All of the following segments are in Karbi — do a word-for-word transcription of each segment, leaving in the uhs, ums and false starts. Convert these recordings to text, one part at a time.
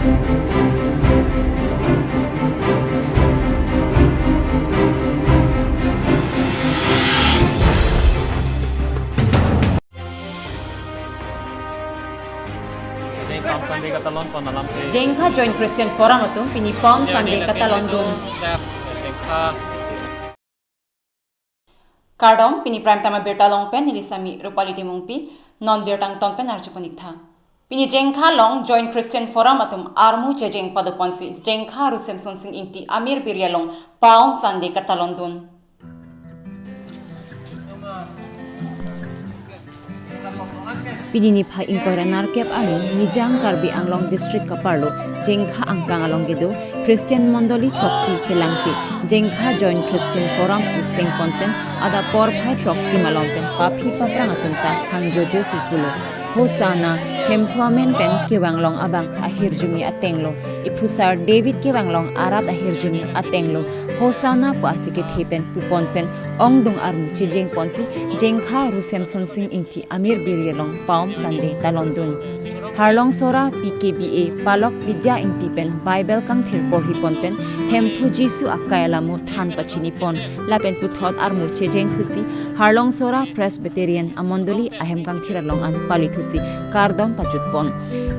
Palm Sunday katalon pon alam ke. Jengkha Joint Christian Forum atum pini Palm Sunday katalondun. Jengkha. Kardom, pini Prime Time abirta along pen neli Sami Rupali Timungpi, non birta angton pen arjuponik tha. Pini Jengkha along Joint Christian Forum atum armu chejeng padoponsi Jengkha Ru Semsonsing Ingti amir biri along Palm Sunday katalondun. Pini niphai ingkoi ra nerkep arni Nijang Karbi Anglong District kaparlo Jengkha angkang along kedo Christian mondoli throksi chelangpi Jengkha Joint Christian Forum pu sengpon pen adap porphai throksi malom pen paphi paprang atum ta hangjojo si pulo. Hosanna, Hemphu amen pen kevang long abang ahirjume atenglo. Iphusar David kevang long arat ahirjume atenglo. Hosanna pu ase kethe pen pupon pen ongdung armu chejengponsi Jengkha Ru Semsonsing Ingti amir biri along Palm Sunday talondun. Harlong sora P K B A Palok Vidya Ingti pen Bible kangthir porhipon pen Hemphu Jisu akai alamo than pachinipon lapen puthot armu chejeng thusi Harlong sora Presbyterian amondoli ahem kangthir along an pali thusi kardom pajutpon.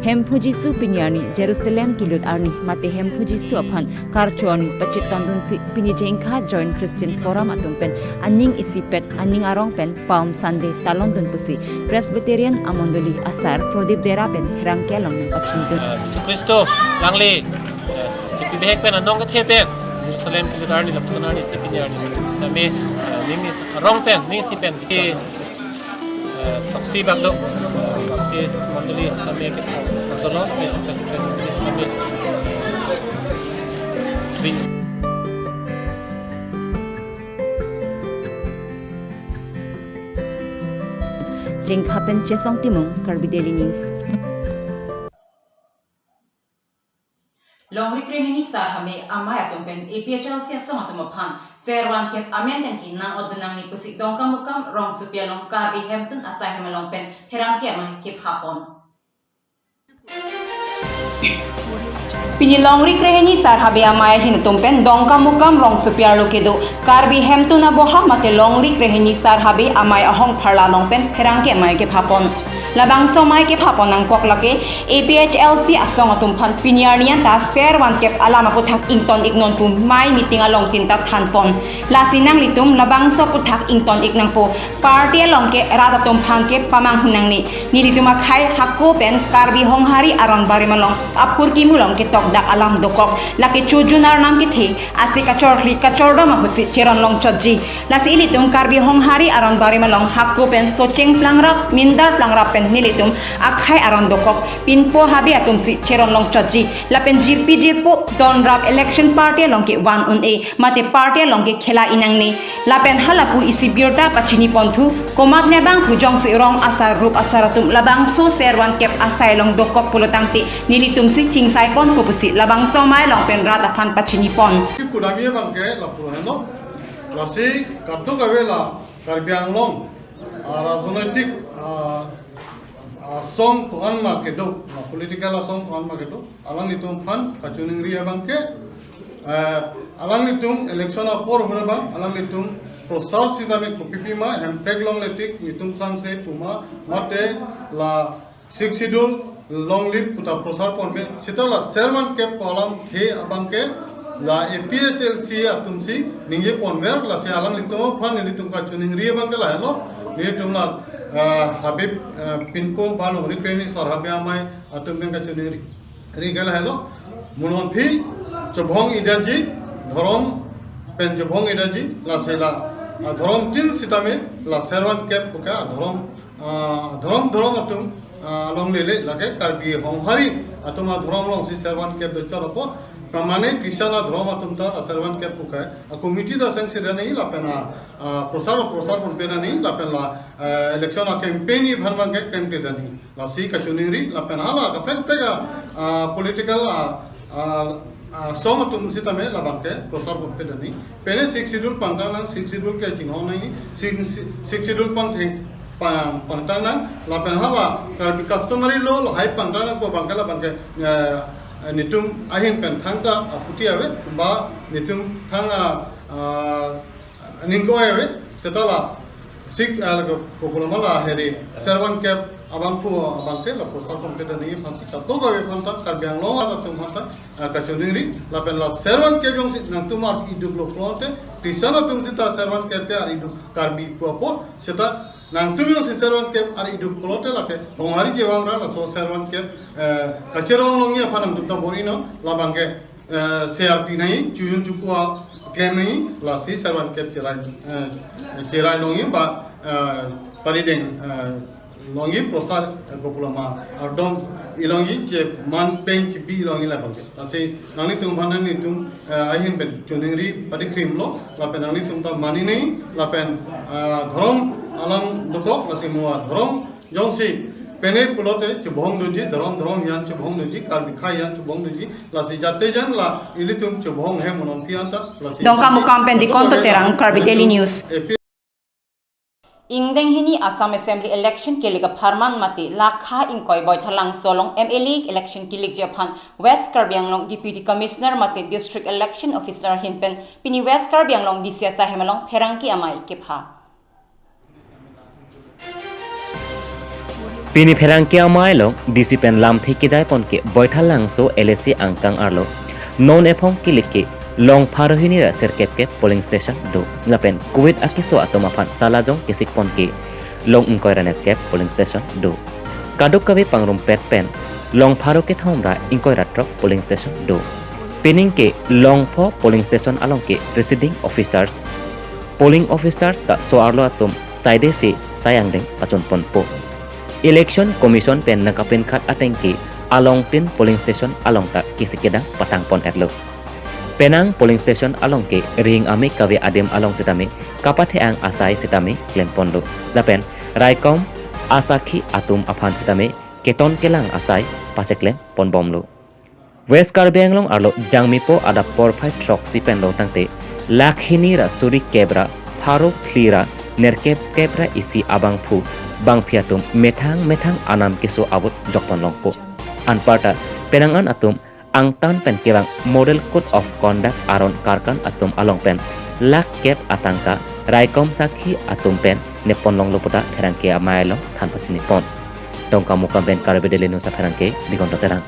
Hemphu Jisu pini arni Jerusalem kelut arni mate Hemphu Jisu aphan karcho arni pachetondunsi pini Jengkha Joint Christian Forum atum pen aning isipet aning arong pen Palm Sunday talondun pusi Presbyterian amondoli asar Prodip Dera pen pherangke along nangpachinidun. Eh, Jisu Khristo alangli, eh, chepibihek pen anong kethe pen Jerusalem kelut arni lapuson arni si pini arni sitame, eh, ning arong pen ning isi pen si, eh, throksi bak do, eh, Baptist mondoli sitame ke solo, eh, Presbyterian mondoli sitame. Jengkha pen Chesong Timung, Karbi Daily News. Longri krehini Sar Habe Amei atum pen A P H L C asong atum aphan ser van kep amen pen kenang odunang ni pusi Dongkamukam rongsopi along Karbi Hemtun asai hem along pen pherangke amei kephapon. Pini Longri krehini Sar Habe Amei ahin atum pen Dongkamukam rongsopi arlo kedo Karbi Hemtun aboha mate Longri krehini Sar Habe Amei ahong pharla along pen pherangke amei kephapon. Labangso amei kephapon nangkok lake A P H L C asong atum aphan pini arni anta ser van kep alam aputhak ington iknon pu mei meeting along tin ta thanpon. Lasi nanglitum labangso aputhak ington ik nangpo. Party along ke rat atum aphan ke pamanghu nangne. Nelitum akhei hako pen Karbi Honghari aron barim along aphurkimo along ketok dak alam dokok. Lake chojun arnam kethe, ase kachorli kachordom ahutsi cheron longchotji. Lasi ilitum Karbi Honghari aron barim along hako pen Socheng Plangrap, Mindar Plangrap pen nelitum akhei aron dokok Pinpo Habe atumsi cheron longchotji. Lapen jirpi jirpo donrap election party along ke van un-e mate party along ke khela inangne. Lapen halapu isi birta pachiniponthu, komatne abang pu jongsi rong asar rup asar atum labangso ser van kep asai along dokok pulo tangte nelitumsi chingsaiponpo pusi labangso amei along pen rat aphan pachinipon. Kipudamji abang ke lapu heno. Lasi kadokave la Karbi Anglong, ah, rajnaitik, ah, ah, asong ko-an ma kedo, ah, political asong ko-an ma kedo, alanglitum aphan kachiningri abang ke, eh, alanglitum election apor hura abang alanglitum prosar sitame kopipi ma, Hemprek longle tik, netum sangse pu ma, mate la Sixth Schedule longle pu ta prosar ponpe, seta la ser van kep pu alamthe abang ke la A P H L C atumsi ningjeponver, lasi alanglitum aphan nelitum kachiningri abang ke lahelo, nelitum la, ah, Habe, ah, Pinpo ba Longri krehini Sar Habe Amei atum pen kachiningri. Ri ke lahelo, mo non aphi chobhong-ik damji, dhorom pen chobhong-ik damji, lasi la, ah, dhorom tin sitame la ser van kep pu ke, ah, dhorom ah, dhorom dhorom atum, ah, along lele lake Karbi Honghari atum adhorom alongsi ser van kep do chot apot. Pramane Christian adhorom atum ta la ser van kep pu ke. A committee ta sangse dani lapen a, ah, prosar prosar ponpe dani lapen la, ah, election a campaign ni bhan bhan ke campaign dani. Lasi kachiningri lapen hala kaprek prek a, ah, political a, ah, ah, asong atum sitame labang ke prosar ponpe dani. Pene Sixth Schedule pangtang nang, Sixth Schedule ke chinghon nang, Sixth, Sixth Schedule pangtheng pang, pangtang nang, lapen hala Karbi customary law lahai pangtang nang pu abang ke labang ke, eh, eh, netum ahin pen thangta aphuthak ave, ba netum thang a, ah, ningkoi ave, seta la sik, ah, la ko, kopulo ma la heri servan kep abangphu abangke la poisa pon kedo nangji aphan si kadokave aphanta, Karbi Anglong arat atum aphanta, ah, kachiningri, lapen la servan kep jongsi nangtum ar-iduklo pulote, Christian atum seta servan kep ke ar-iduk Karbi pu apot, seta nangtum jongsi servan kep ar-iduk pulote lake Honghari Jewang ra laso servan kep, eh, kachirong longji aphan nangtum ta bor-inon, labangke, eh, C R P nangji, chojun chopo klem nangji, lasi servan kep cherai, eh, cherai longji ba, eh, parideng, eh, longji poisa, eh, kopulo ma, ardom ilongji, cheman pen chebi ilongji labangke. Lasi nanglitum aphan nanglitum, eh, ahin pen chiningri padikrimlo, lapen nanglitum ta mani nangji, lapen, eh, dhorom alam dokok, lasi mo dhorom jongsi pene pulote chebohong dunji, dhorom dhorom hiyan chebohong dunji, Karbi akhei hiyan chebohong dunji, lasi jate jan la ilitum chebohong hem unong pi anta, lasi Dongkamukam pen Dikonto Terang, Karbi Daily News. Ingdeng hini Assam Assembly election kelik apharman mate lakha ingkoi Baithalangso along M L A election kelikji aphan West Karbi Anglong Deputy Commissioner mate District Election Officer ahin pen pini West Karbi Anglong D C asai hem along pherangke amei kepha. Pini pherangke amei along D C pen lamthe kejai pon ke Baithalangso L A C angkang arlo non ephong kelik ke long pharo hini ra sirkep kep polling station do. Lapen covid akeso atum aphan chalajong kesik pon ke long ingkoi ra net kep polling station do. Kadokave pangrumpet pen long pharo kethom ra ingkoi ra throk polling station do. Pining ke long pho polling station along ke presiding officers, polling officers ta so-arlo atum saide si sai angdeng pachun ponpo. Election Commission pen nangkapinkhat ateng ke along tin polling station along ta kesik kedang patang pon-etlo. Penang polling station along ke ring ame kave adim along sitame kapathe-ang asai sitame klem ponlo. Lapen raikom asakhi atum aphan sitame keton kelang asai pacheklem ponbomlo. West Karbi Anglong arlo Jangmipo adap porphai throksi pen lo tangte lakh hini ra suri kep ra pharo phli ra nerkep kep ra isi abangphu bangphi atum methang methang anam keso avote jokpon longpo. Anparta penang an atum angtan pen kevang Model Code of Conduct aron karkan atum along pen lakh kep atangka raikom sakhi atum pen neppon longlo puta pherangke amei along than pachini pon. Dongkamukam pen Karbi Daily News apherangke Dikonto Terang.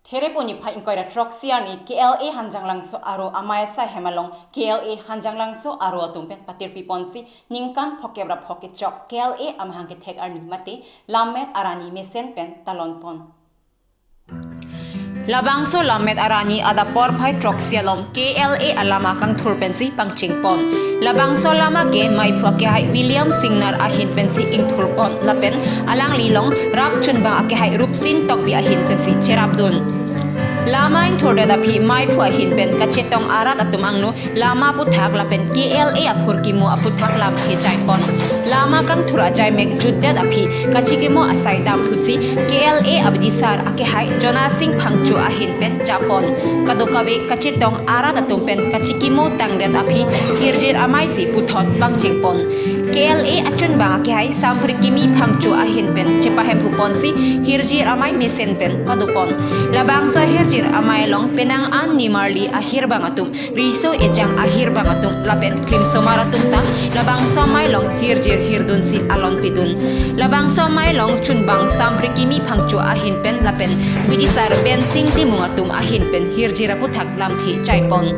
Thereponi phai ingkoi ra throksi arni K L A Hanjanglangso aro amei asai hem along K L A Hanjanglangso aro atum pen patirpi ponsi ningkan phokep ra phokep chok K L A amahang kethek arni mate lammet arni mesen pen talon pon. Labangso lammet arni adap porphai throksi along K L A alama kangthur pensi pangcheng pon. Labangso alama ke maiphu akehai William Singnar ahin pensi ingthur pon lapen alangli along rap chunbang akehai Rupsin Tokbi ahin pensi cherapdun. Lama ingthurdet aphi maiphu ahin pen kachetong arat atum angno lama aphuthak lapen K L A aphurkimo aphuthak lamthe chai pon. Lama kangthur achai mek jutdet aphi kachikimo asai damthusi K L A abidisar akehai Jonasing Phangcho ahin pen japon. Kadokave kachetong arat atum pen kachikimo tangdet aphi hirjir amei si puthot pangcheng pon. K L A achunbang akehai Samphri Kimi Phangcho ahin pen chepahemphu ponsi hirjir amei mesen pen padopon. Labangso hirjir amei along penang an nimarli ahirbang atum, riso ejang ahirbang atum lapen klimsomar atum ta labangso amei along hirjir hirdunsi alon pidun. Labangso amei along chunbang Samphri Kimi Phangcho ahin pen lapen bidisar Bensing Timung atum ahin pen hirjir aphuthak lamthe chai pon.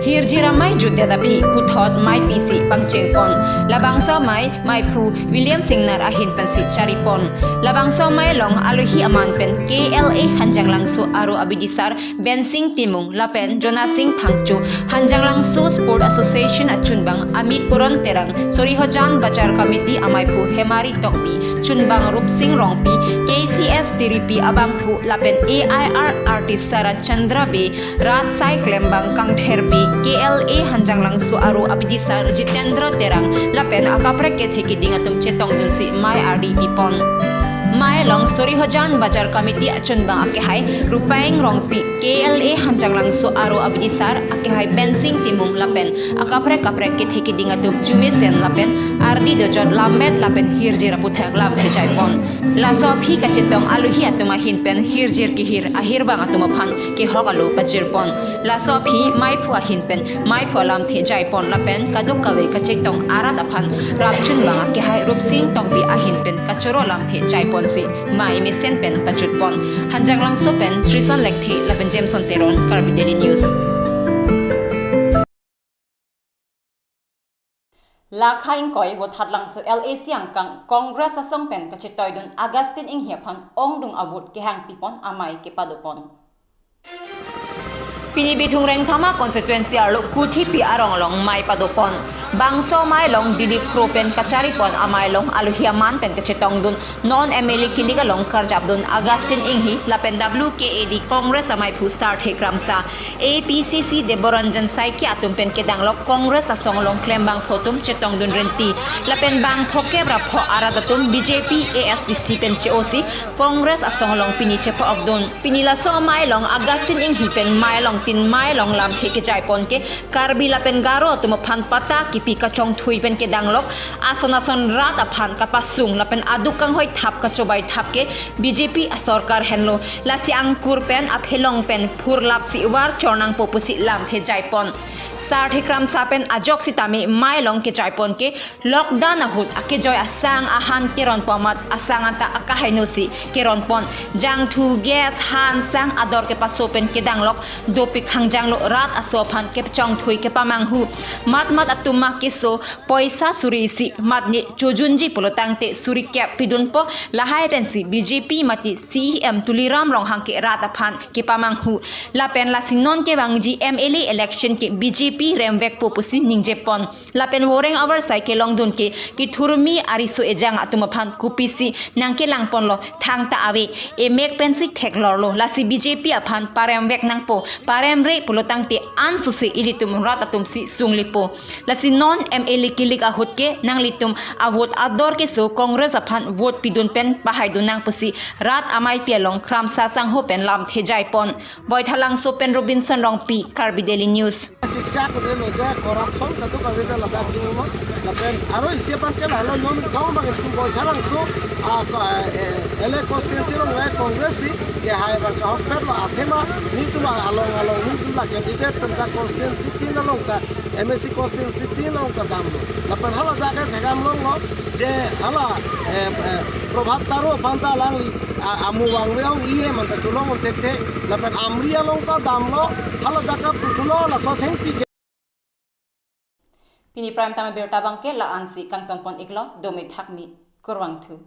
Hirjir amei jutdet aphi puthot mei pisi pangcheng pon. Labangso amei maiphu William Singnar ahin pensi chari pon. Labangso amei along alohi aman pen K L A Hanjanglangso aro abidisar Bensing Timung lapen Jonasing Phangcho, Hanjanglangso Sport Association achunbang Amit Puron Terang, Sorihojan Bajar Committee amaiphu Hemari Tokbi, chunbang Rupsing Rongpi, K C S Tiripi abangphu lapen A I R artist Sarat Chandra Bey, rat sai klembang kangther Bey, K L A Hanjanglangso aro abidisar Jitendra Terang lapen akaprek kethe kiding atum chetongdunsi mei ardi pipon. Mai along Sorihajan Bajar Committee achunbang akehai Rupaing Rongpi, K L A Hanjanglangso aro abidisar akehai Bensing Timung lapen akaprek kaprek kethe keding atum jumesen lapen ardi dojot lammet lapen hirjir aputhak lamthe jaipon. Laso aphi kachetong aluhi atum ahin pen hirjir kehir ahirbang atum aphan kehok alo pajirpon. Laso aphi maiphu ahin pen maiphu alamthe jaipon lapen kadokave kachetong arat aphan rapchunbang akehai Rupsing Tokbi ahin pen kachoro lamthe jaiponsi mai mesen pen pachutpon. Hanjanglangso pen Trison Lekthe lapen Jameson Teron, Karbi Daily News. Lakha ingkoi Vothatlangso L A C angkang Congress asong pen kachetoidun Augustine Inghi aphan ongdung avote kehangpipon amai kepadopon. Pini Bithung Rengthama constituency arlo Kuthipi arong along mai padopon. Bangso amai along Dilip Kro pen kacharipon amai along aluhi aman pen kachetongdun non M L A kilik along karjapdun Augustine Inghi lapen W K A D Congress amaiphu Sarthe Kramsa, A P C C Deboranjan Saikia atum pen kedanglok Congress asong along klembangpho atum chetongdun renti lapen bangpho kep ra pho arat atum B J P A S D C pen che-osi Congress asong along pini chepa-okdun. Pini laso amai along Augustine Inghi pen mai along tin mai along lamthe kejaipon ke Karbi lapen Garo atum aphan patta kipi kachongthui pen kedanglok ason ason rat aphan kapasung lapen aduk kanghoi thap kachobai thap ke B J P asorkar henlo. Lasi angkur pen aphelong pen phurlapsi war chornangpo pusi lamthe jaipon. Sarthe Kramsa pen ajok sitame mai along kejaipon ke lockdown ahut akejoi asang ahan keronpo amat asang anta akahai nosi keronpon. Jangthu, gas, han, sang ador kepaso pen kedanglok dopik hangjanglo rat aso aphan kechongthui kepamanghu. Mat mat atum ma keso poisa suri isi mat ne chojunji pulotangte suri kep pidunpo, lahai pensi B J P mati C E M Tuliram Ronghang ke rat aphan kepamanghu. Lapen lasi non kevangji M L A election ke B J P remvekpo pusi ningjepon. Lapen voreng avarsai kelongdun ke kethurmi ariso ejang atum aphan kopisi nangkelangponlo, thangta ave, emek pensi theklorlo, lasi B J P aphan paremvek nangpo, paremre pulotangte ansose ilitum rat atumsi sunglipo. Lasi non M L A kilik ahut ke nanglitum avote ador keso Congress aphan vote pidun pen pahaidun nang pusi rat amaipi along Kramsa sangho pen lamthe jaipon. Boithalangso pen Robinson Rongpi, Karbi Daily News. Chichak udah lo je corruption katu kami dah ladak di rumah. Lapen aro isi abang ke lalo non kau bang itu Boithalangso, ah, ko, eh, eh, L A constituency along le Congress si kehai abang kahok pet lo athema nitum along along nitum la candidate pen ta constituency tin along ta M A C constituency tin along ta damlo. Lapen hala jaga thegam longlo je hala, eh, eh, Prabhat Taro aphan ta alangli, ah, amu vangve ong E M anta cholong un thekthe. Lapen Amri along ta damlo, hala jaga puthulo, laso thengpi ke. Pini Prime Time abirta abang ke la-ansi kangtonpon iklo, dome thakmi, kurvangthu.